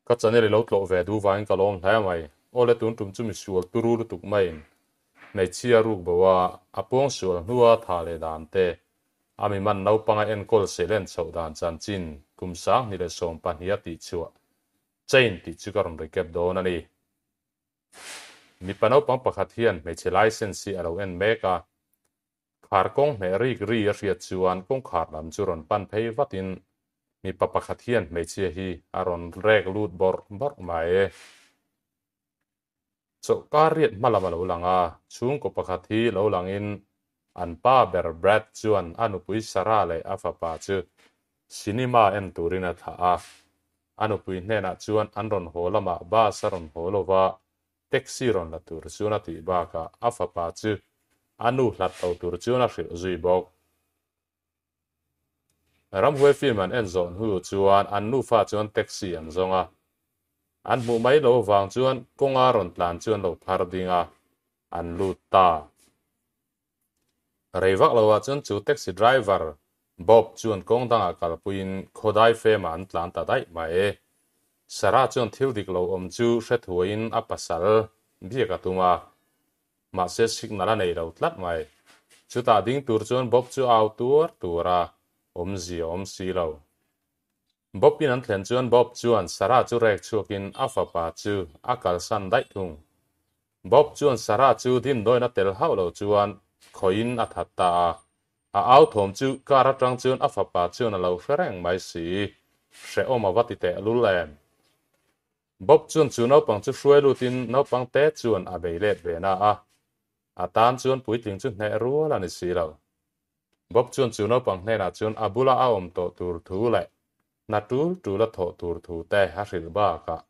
Ka channel i lo tlawh ve duh vangin ka lawm hle mai. Awle tun tum chu misual turu lutuk maiin hmeichhia ruk bo a, a pawng sual hnua tha leh dan te, a mi man naupanga enkawl seilen chhoh dan chanchin kum 2020 a tihchhuah chain tih chu ka rawn recap dawn a ni. Mipa naupang pakhat hian hmeichhe license hi a lo en mek a, Khar kawng hmeh rik ri a hriat chuan kawngkhar lam chu rawn pan phei vatin mipa pakhat hian hmeichhia hi a rawn rek lut bawrh bawrh mai. Chawlhkar riat hma lam a lo lang a, chhungkaw pakhat hi lo langin an pa ber Brad chuan a nupui Sarah leh a fapa chu cinema en turin a thlah a. A nupui hnenah chuan an rawn haw lamah bus a rawn haw lova, Taxi rawn la tur chuan a tih bakah a fapa chu a nu hlat lo tur chuan a hrilh zui bawk. Ramhuai film an en zawh hnu chuan an nufa chuan taxi an zawng a. An hmuh mai lo vang chuan kawnga rawn tlan chu an lo phar ding a, an lut ta. Rei vak loah chuan chu taxi driver Bob chuan kawng dangah kalpuiin khawdai femah an tlan ta daih mai. Sarah chuan thil dik lo awm chu hre thuaiin a pasal biak a tum a, mahse signal a nei lo tlat mai. Chutah ding tur chuan Bob chu au tuar tuar a, awmzia awm si lo. Bob in an thlen chuan Bob chuan Sarah chu rek chhuakin a fapa chu a kalsan daih thung. Bob chuan Sarah chu dimdawina tel hauh lo chuan khawiin a that ta a. A au thawm chu car atang chuan a fapa chuan a lo hre reng mai si. Hrehawm a va ti teh lul em. Bob chuan chu naupang chu hruai lutin naupang te chuan a bei let ve na a. A tan chuan puitling chu hneh rual a ni si lo. Bob chuan chu naupang hnenah chuan a bula a awm tawh tur thu leh hna tul tul a thawh tur thu te a hrilh bakah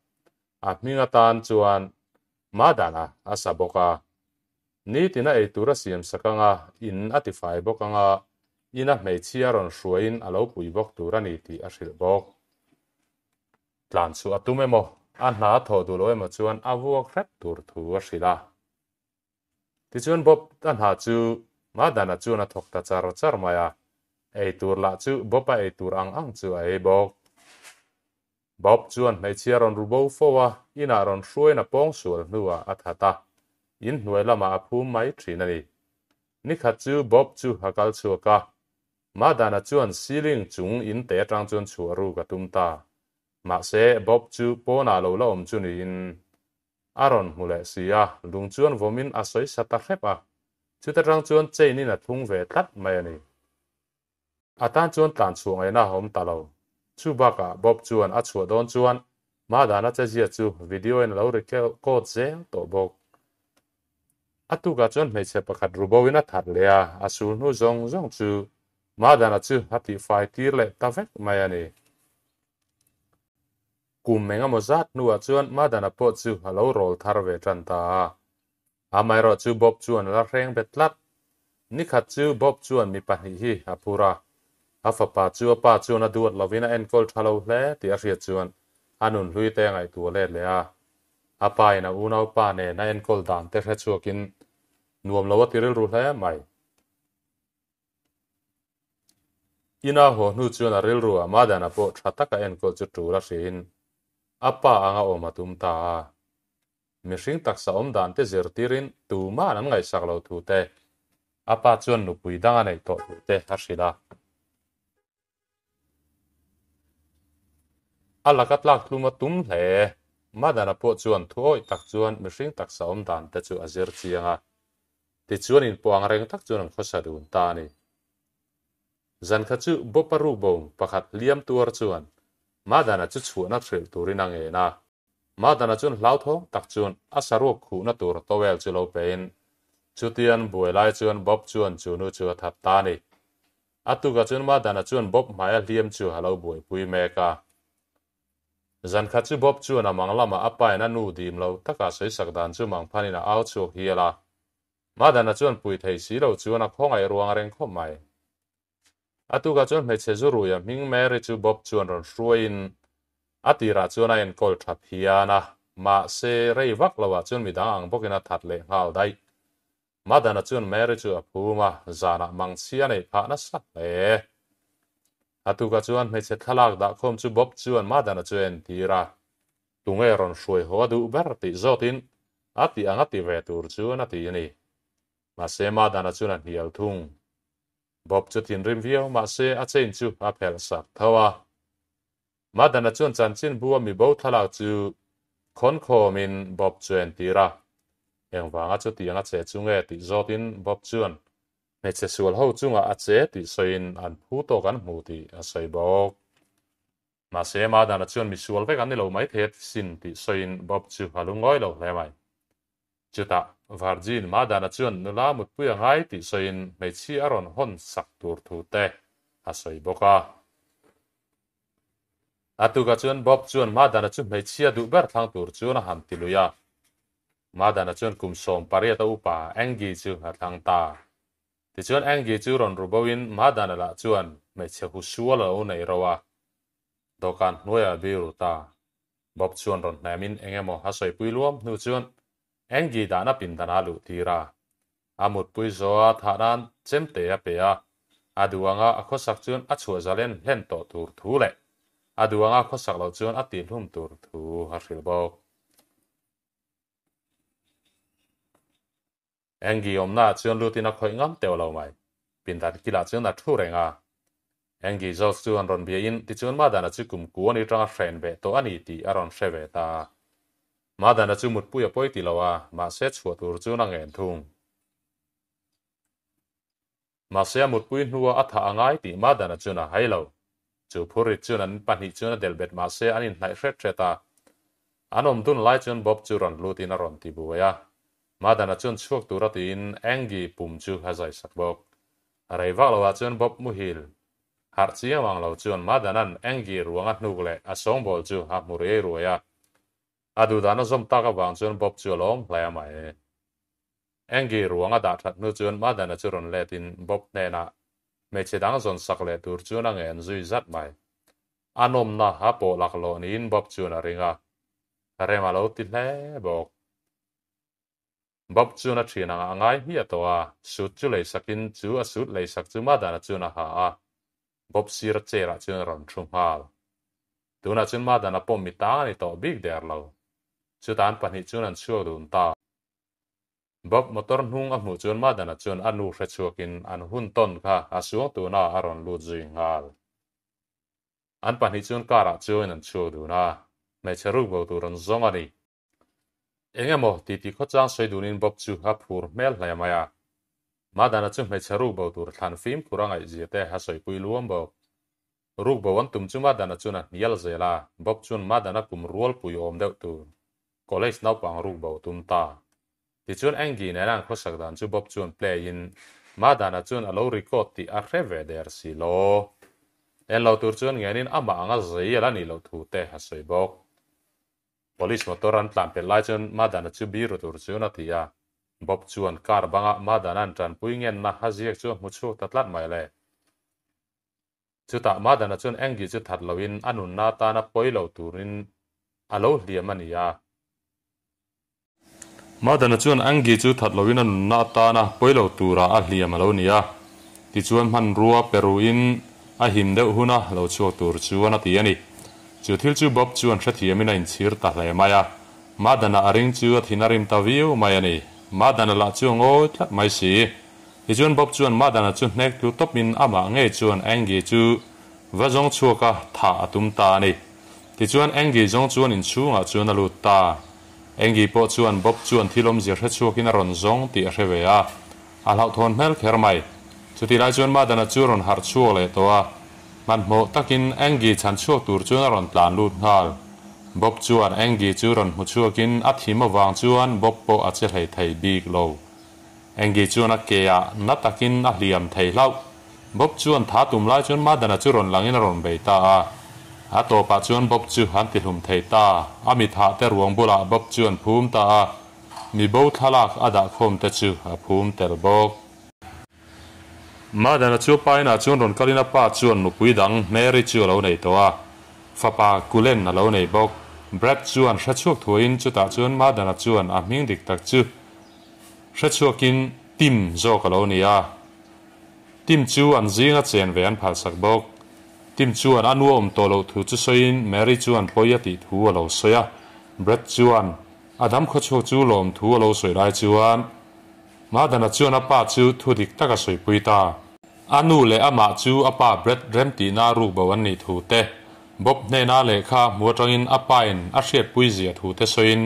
a hming atan chuan Madana a sa bawk a. Nitin a eitur a siam sak ang a, in a tifai bawk ang a, ina hmeichhia rawn hruaiin a lo pui bawk tur a ni tih a hrilh bawk. Tlan chhuah a tum emaw, a hna a thawh duh lo emaw chuan a vuak hrep tur thu a hrilh a. Tichuan Bob a hna chu Madana chuan a thawk ta char char mai a, eitur lah chu Bob a eitur ang ang chu a ei bawk. Bob chuan hmeichhia rawn ru bo fo a, inah rawn hruain a pawng sual hnuah a that a, in hnuai lamah a phum mai thin a ni. Nikhat chu Bob chu a kal chhuak a, Madana chuan ceiling chung in te atang chuan chhuah ruk a tum ta. Mahse Bob chu pawnah lo la awm chu niin A rawn hmu leh si a, lung chuan vawmin a sawi sa ta hrep a. Chuta tang chuan chain in a thlung ve tlat mai a ni. A tan chuan tlan chhuah ngaihna a awm ta lo. Chu bakah Bob chuan a chhuah dawn chuan Madana chezia chu video in a lo record zel tawh bawk. A tukah chuan hmeichhe pakhat rubo in a that leh a, a sul hnu zawng zawng chu Madana chu a tihfai tir leh ta vek mai a ni. Kum eng emaw zat hnuah chuan Madana pawh chu a lo rawl thar ve tan ta a. Amaherawh chu Bob chuan a la hreng bet tlat. Nikhat chu Bob chuan mi pahnih hi a phur a. A fapa chu a pa chuan a duat lovin a enkawl tha lo hle tih a hriat chuan a nunhlui te a ngaihtuah let leh a. A pa in a unaupa nen a enkawl dan te hre chhuakin nuam lo a ti rilru hle mai. Ina haw hnu chuan a rilru ah Madana pawh tha taka enkawl chu tul a hriin a pa anga awm a tum ta a. Mihring taksa awm dan te zirtirin tuma'n an ngaihsak lo thu te, a pa chuan nupui dang a neih tawh thu te a hrilh a. A laka tlak tlum a tum hle. Madana pawh chuan thu awih tak chuan mihring taksa awm dan te chu a zir chiang a. Tichuan inpawh ang reng tak chuan an khawsa dun ta a ni. Zan kha chu Bopa rukbo pakhat hliam tuar chuan Madana chu chhuahna hrilh turin a ngen a. Madana chuan hlauthawng tak chuan a saruak khuhna tur towel chu lo pein chutian buai lai chuan Bob chuan chu nu chu a that ta a ni. A tukah chuan Madana chuan Bob hmaia hliam chu a lo buaipui mek a. Zan khat chu Bob chuan a mang lamah a pain a nu dim lo taka sawisak dan chu mang phanin a au chhuak hial a. Madana chuan pui thei si lo chuan a khawngaih ruang reng khawp mai. A tukah chuan hmeichhe zu ruia hming Mary chu Bob chuan rawn hruaiin a tirah chuan a enkawl tha phian a, mahse rei vak loah chuan midang ang bawkin a that leh nghal daih. Madana chuan Mary chu a phum a, zanah mangchhia a neih phah nasa hle. A tukah chuan hmeichhe thlalak dahkhawm chu Bob chuan Madana chu a entir a. Tunge rawn hruai haw a duh ber tih zawtin a tih ang a ti ve tur chuan a ti a ni. Mahse Madana chuan a hnial thung. Bob chu thinrim viau mahse a chain chu a phelh sak tho a. Madana chuan chanchinbu a mibo thlalak chu khawn khawmin Bob chu a entir a. Engvanga chutiang a che chu nge tih zawtin Bob chuan hmeichhe sual ho chungah a che tih sawiin an phu tawk an hmu tih a sawi bawk. Mahse Madana chuan misual vek an ni lo maithei a ti sin tih sawiin Bob chu a lungawi lo hle mai. Chutah Virgin Madana chuan nula mutpui a ngai tih sawiin hmeichhia a rawn hawn sak tur thu te a sawi bawk a. A tukah chuan Bob chuan Madana chu hmeichhia duh ber thlang tur chuan a han ti lui a. Madana chuan kum 18 a upa Angie chu a thlang ta. Tichuan Angie chu rawn ru bo in Madana lah chuan hmeichhe hu sual a lo nei ro a. Dawhkan hnuaiah a biru ta. Bob chuan rawn hnem in eng emaw a sawipui luam hnu chuan Angie dahna pindan a luh tir a. A mutpui zawha thah nan chemte a pe a, a duh anga a khawsak chuan a chhuah zalen hlen tawh tur thu leh a duh anga khawsak loh chuan a tihhlum tur thu a hrilh bawk. Angie awmnaah chuan lutin a khawih ngam teuh lo mai. Pindan kilah chuan a thu reng a. Angie zawk chu an rawn bia in tichuan Madana chu kum ku ani tanga hren ve tawh a ni tih a rawn hre ve ta. Madana chu mutpui a pawi ti lo a, mahse chhuah tur chuan a ngen thung. Mahse a mutpui hnua a thah a ngai tih Madana chuan a hai lo. Chu phurrit chuan an pahnih chuan a delh bet mahse an inhnaih hret hret a. An awm dun lai chuan Bob chu rawn lutin a rawn ti buai a. Madana chuan chhuak tura tiin Angie pum chu a zai sak bawk. A rei vak loah chuan Bob muhil harh chiang ang lo chuan Madana'n Angie ruang a hnuk leh a sawngbawl chu a hmu riai ruai a. A duhdan a zawm tak avang chuan Bob chu a lawm hle mai. Angie ruang a dah that hnu chuan Madana chu rawn let in Bob hnenah hmeichhe dang zawn sak leh tur chuan a ngen zui zat mai. A nawmna a pawh laklawh niin Bob chuan a ring a, rem a lo ti hle bawk. Bob chuan a thian angah a ngai hmiah tawh a, suit chu lei sakin chu a suit lei sak chu Madana chuan a ha a, Bob sir a chair ah chuan a rawn thu nghal. Tunah chuan Madana pawh mi tang a ni tawh bik der lo. Chutah an pahnih chuan an chhuak dun ta. Bob motor hnung a hmuh chuan Madana chuan a nu hre chhuakin an hun tawn kha a suang tuna a rawn lut zui nghal. An pahnih chuan car ah chuangin an chhuak dun a, hmeichhe ruk bo tur an zawng a ni. Eng emaw titi khawchang sawi dunin Bob chu a phur hmel hle mai a. Madana chu hmeichhe ruk bo tur thlan fimkhur a ngaihzia te a sawipui luam bawk. Ruk bo an tum chu Madana chuan a hnial zel a, Bob chuan Madana kum rualpui awm deuh tur college naupang ruk bo tum ta. Tichuan Angie nena an khawsak dan chu Bob chuan play in Madana chuan a lo record tih a hre ve der si lo. En lo tur chuan ngenin amah anga zei a la nih loh thu te a sawi bawk. Police motor an tlan pelh lai chuan Madana chu biru tur chuan a ti a. Bob chuan car bangah Madana'n tanpui ngenna a ziak chu a hmu chhuak ta tlat mai le. Chutah Madana chuan Angie chu that loin a nunna atana pawi lo turin a lo hliam a ni a. Madana chuan Angie chu that loin a nunna atana pawi lo tura a hliam a lo ni a. Tichuan hmanrua pe ruhin a him deuh huna lo chhuak tur chuan a ti a ni. Chu thil chu Bob chuan hrethiamin a inchhir ta hle mai a. Madana a ring chu a thin a rim ta viau mai a ni. Madana lah chu a ngawi tlat mai si. Tichuan Bob chuan Madana chu hnek tlu tawpin amah ngei chuan Angie chu va zawng chhuak a, thah a tum ta a ni. Tichuan Angie zawng chuan inchhungah chuan a lut ta. Angie pawh chuan Bob chuan thil awmzia hre chhuakin a rawn zawng tih a hre ve a, a hlauhthawn hmel kher mai. Chutih lai chuan Madana chu a rawn harh chhuak leh tawh a, hmanhmawh takin Angie chhan chhuak tur chuan a rawn tlan lut nghal. Bob chuan Angie chu rawn hmu chhuakin a thim avang chuan Bob pawh a che hlei thei bik lo. Angie chuan a ke ah na takin a hliam thei hlauh. Bob chuan tha tum lai chuan Madana chu rawn langin a rawn bei ta a. A tawpah chuan Bob chu an tihlum thei ta. A mit hah te ruang bulah Bob chu an phum ta a. Mi bo thlalak a dah khawm te chu a phum tel bawk. Madana chu pa inah chuan rawn kalin a pa chuan nupui dang Mary chu a lo nei tawh a. Fapa Cullen a lo nei bawk. Brad chuan hrechhuak thuaiin chutah chuan Madana chuan a hming dik tak chu Hrechhuakin Tim zawk a lo ni a. Tim chu an zinga chen ve an phalsak bawk. Tim chuan a nuam tawh loh thu chu sawiin Mary chuan pawi a tih thu a lo sawi a. Brad chuan a dam khawchhuak chu lawmthu a lo sawi lai chuan Madana chuan a pa chu thu dik tak a sawipui ta. A nu leh amah chu a pa Brad remtihna ruk bo an nih thu te, Bob hnena lehkha hmu atangin a pain a hriatpui zia thu te sawiin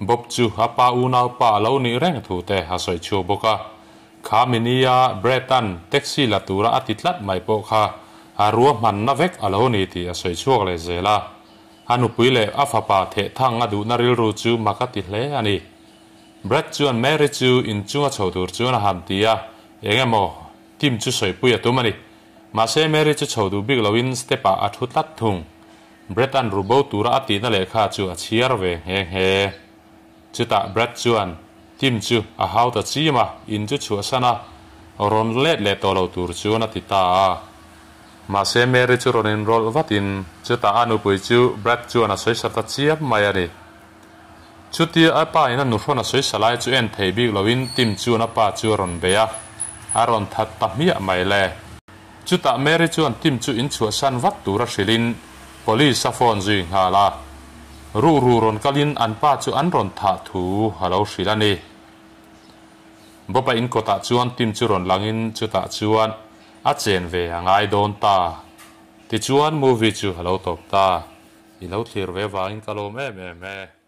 Bob chu a pa unaupa a lo nih reng thu te a sawi chhuak bawk a. Kha minia Brad-a'n taxi la tura a ti tlat mai pawh kha a ruahmanna vek a lo ni tih a sawi chhuak leh zel a. A nupui leh a fapa thehthang a duhna rilru chu mak a ti hle a ni. Brad chuan Mary chu inchunga chho tur chuan a han ti a, eng emaw Tim chu sawipui a tum a ni. Mahse Mary chu chho duh bik loin step ah a thu tlat thung. Brad a'n ru bo tura a tihna lehkha chu a chhiar ve nghe nghe. Chutah Brad chuan Tim chu a hau ta chim a, in chu chhuahsan a, rawn let leh tawh lo tur chuan a ti ta a. Mahse Mary chu rawn inrawlh vatin chutah a nupui chu Brad chuan a sawisa ta chiam mai a ni. Chutia a pa in a nuhrawn a sawisa lai chu en thei bik loin Tim chuan a pa chu a rawn bei a, a rawn that ta hmiah mai le. Chutah Mary chuan Tim chu inchhuahsan vat tura hrilhin Police a phone zui nghal a. Ruhru rawn kalin an pa chu an rawn thah thu a lo hrilh a ni. Bob-a in kawtah chuan Tim chu rawn langin chutah chuan a chen ve a ngai dawn ta. Tichuan movie chu a lo tawp ta. I lo thlir ve vangin ka lawm em em e.